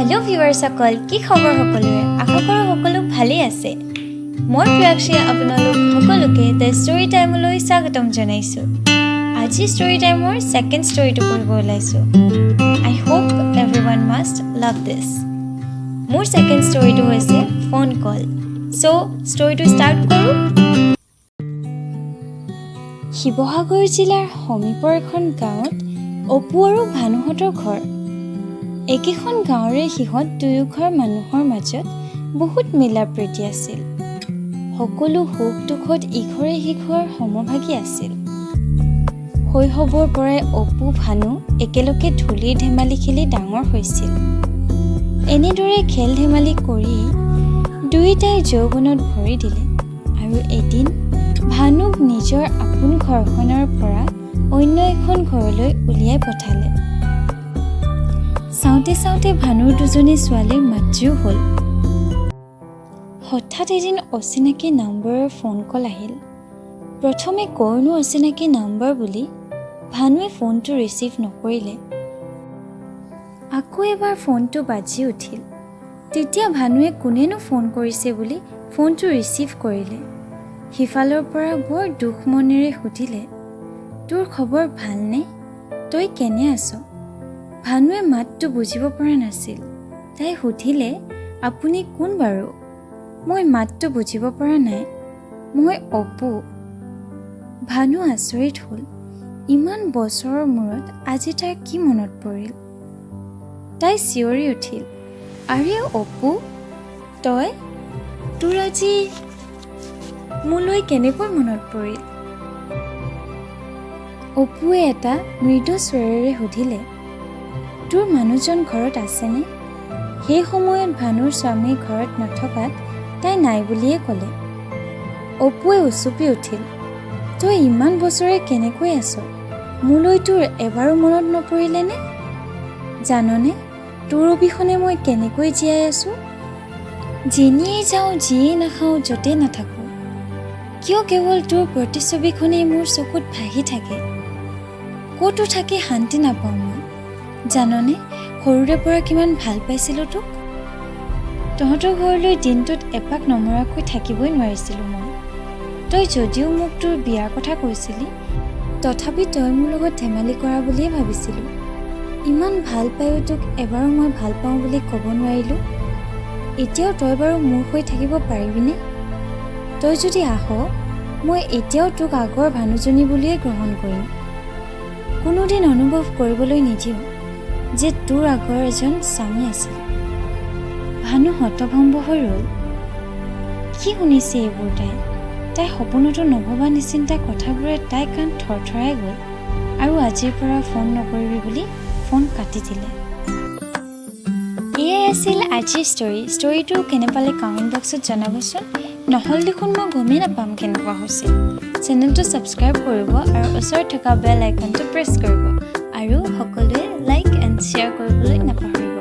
Hello' ভিউৱাৰ্ছসকল, কি খবৰ সকলোৰে? আশা কৰোঁ সকলো ভালেই আছে। মই প্ৰিয়াক্ষীয়ে আপোনালোক সকলোকে the story টাইমলৈ স্বাগতম জনাইছোঁ। আজি ষ্টৰী টাইমৰ ছেকেণ্ড ষ্টৰীটো পঢ়িব ওলাইছোঁ। I hope everyone must love this. মোৰ ছেকেণ্ড ষ্টৰীটো হৈছে ফোন কল। চ' ষ্টৰীটো ষ্টাৰ্ট কৰোঁ। শিৱসাগৰ জিলাৰ সমীপৰ এখন গাঁৱত অপু আৰু ভানুহঁতৰ ঘৰ। একেখন গাঁৱৰে সিহঁত দুয়োঘৰ মানুহৰ মাজত বহুত মিলা প্ৰীতি আছিল। সকলো সুখ দুখত ইঘৰে সিঘৰ সমভাগী আছিল। শৈশৱৰ পৰাই অপু, ভানু একেলগে ধূলিৰ ধেমালি খেলি ডাঙৰ হৈছিল। এনেদৰে খেল ধেমালি কৰি দুয়োটাই যৌৱনত ভৰি দিলে আৰু এদিন ভানুক নিজৰ আপোন ঘৰখনৰ পৰা অন্য এখন ঘৰলৈ উলিয়াই পঠালে। চাওঁতে চাওঁতে ভানুৰ দুজনী ছোৱালীৰ মাতৃও হ'ল। হঠাৎ এদিন অচিনাকি নম্বৰৰ ফোন কল আহিল। প্ৰথমে ক'ৰনো অচিনাকি নম্বৰ বুলি ভানুৱে ফোনটো ৰিচিভ নকৰিলে। আকৌ এবাৰ ফোনটো বাজি উঠিল। তেতিয়া ভানুৱে কোনেনো ফোন কৰিছে বুলি ফোনটো ৰিচিভ কৰিলে। সিফালৰ পৰা বৰ দুখ মনেৰে সুধিলে, "তোৰ খবৰ ভালনে? তই কেনে আছ?" ভানুৱে মাতটো বুজিব পৰা নাছিল। তাই সুধিলে, "আপুনি কোন বাৰু? মই মাতটো বুজিব পৰা নাই।" "মই অপু।" ভানু আচৰিত হ'ল। ইমান বছৰৰ মূৰত আজি তাৰ কি মনত পৰিল? তাই চিঞৰি উঠিল, "আৰে অপু, তই! তোৰ আজি মোলৈ কেনেকৈ মনত পৰিল?" অপুৱে এটা মৃদু স্বৰেৰে সুধিলে, "তোৰ মানুহজন ঘৰত আছেনে?" সেই সময়ত ভানুৰ স্বামী ঘৰত নথকাত তাই নাই বুলিয়ে ক'লে। অপুৱে উচুপি উঠিল, "তই ইমান বছৰে কেনেকৈ আছ? মোলৈ তোৰ এবাৰো মনত নপৰিলেনে? জাননে, তোৰ অবিহনে মই কেনেকৈ জীয়াই আছোঁ? যেনিয়েই যাওঁ, যিয়েই নাখাওঁ, য'তেই নাথাকোঁ কিয়, কেৱল তোৰ প্ৰতিচ্ছবিখনেই মোৰ চকুত ভাহি থাকে। ক'তো থাকি শান্তি নাপাওঁ মই। জাননে, সৰুৰে পৰা কিমান ভাল পাইছিলোঁ তোক? তহঁতৰ ঘৰলৈ দিনটোত এপাক নমৰাকৈ থাকিবই নোৱাৰিছিলোঁ মই। তই যদিও মোক তোৰ বিয়াৰ কথা কৈছিলি, তথাপি তই মোৰ লগত ধেমালি কৰা বুলিয়ে ভাবিছিলোঁ। ইমান ভাল পায়ো তোক এবাৰো মই ভাল পাওঁ বুলি ক'ব নোৱাৰিলোঁ। এতিয়াও তই বাৰু মোৰ হৈ থাকিব পাৰিবিনে? তই যদি আহ, মই এতিয়াও তোক আগৰ ভানুজনী বুলিয়ে গ্ৰহণ কৰিম। কোনোদিন অনুভৱ কৰিবলৈ নিদিওঁ যে তোৰ আগৰ এজন স্বামী আছিল।" ভানু হতভম্ব হৈ ৰ'ল। কি শুনিছে এইবোৰ তাই? তাই সপোনতো নভবা নিচিন্তা কথাবোৰে তাইৰ কাণ থৰথৰাই গ'ল আৰু আজিৰ পৰা ফোন নকৰিবি বুলি ফোন কাটি দিলে। এয়াই আছিল আজিৰ ষ্টৰী। ষ্টৰীটো কেনে পালে কমেণ্ট বক্সত জনাবচোন। নহ'লে দেখোন মই গমেই নাপাম কেনেকুৱা হৈছে। চেনেলটো ছাবস্ক্ৰাইব কৰিব আৰু ওচৰত থকা বেল আইকনটো প্ৰেছ কৰিব আৰু সকলোৱে লাইক এণ্ড শ্বেয়াৰ কৰিবলৈ নাপাহৰিব।